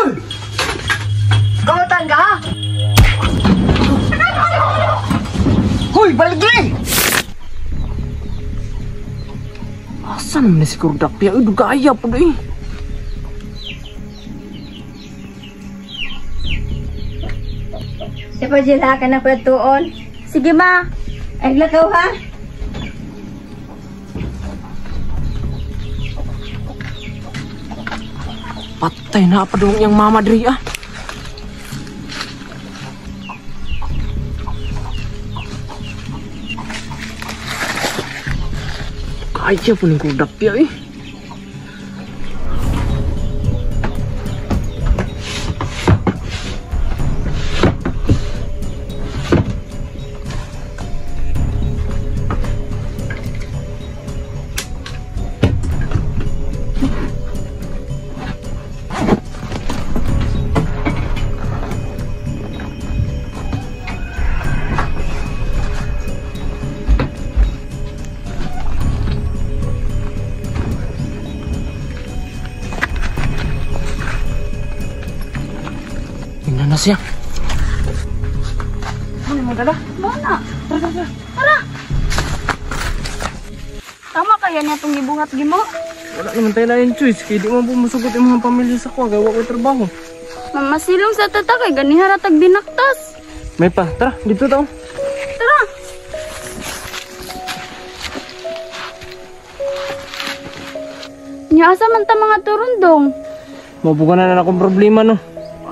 Uy! Kamutan ka ha? Hoy, balik diri! Asa naman ni si Kurdapia? Uy, dugaya po doy. Siya pa Jila, ka na patuon. Sige ma. Ay, lakaw ha? Patay na pa doon yung mama diri ah. Kaya po ning Kurdapia eh. Na siya. Ano mo dala? Mana? Tara, tara, tara. Tama kaya niya itong gibuhat gimo? Wala naman tayo lain choice. Kaya di man po musugot yung mga pamilya sa kuha. Gawa ko trabaho. Mamasilong sa tata kay ganihara tag binaktas. May pa. Tara, dito tao. Tara. Nya asa man ta mga turundong? Mabuka na na akong problema no.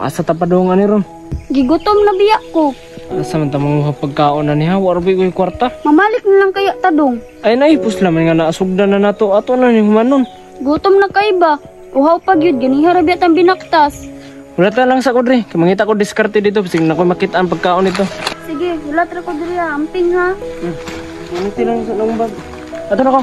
Asa ta pa daw nga ni ron? Gigutom na biyak ko. Asa man ta manguha pagkaon na niya? Wala ba ko'y kwarta? Mamalik na lang kaya tadong. Ay naipos laman nga naasugdan na nato. Ato na ni humanon. Gutom na kay ba? Uhaw pag yun, ganiha ra biya tang binaktas. Wala ta lang sa kodre. Mangita ko diskarte dito. Bisig na ko makita ang pagkaon nito. Sige, wala tra ko diri ha. Amping ha. Maniti lang sa nung bag. Ato na ko.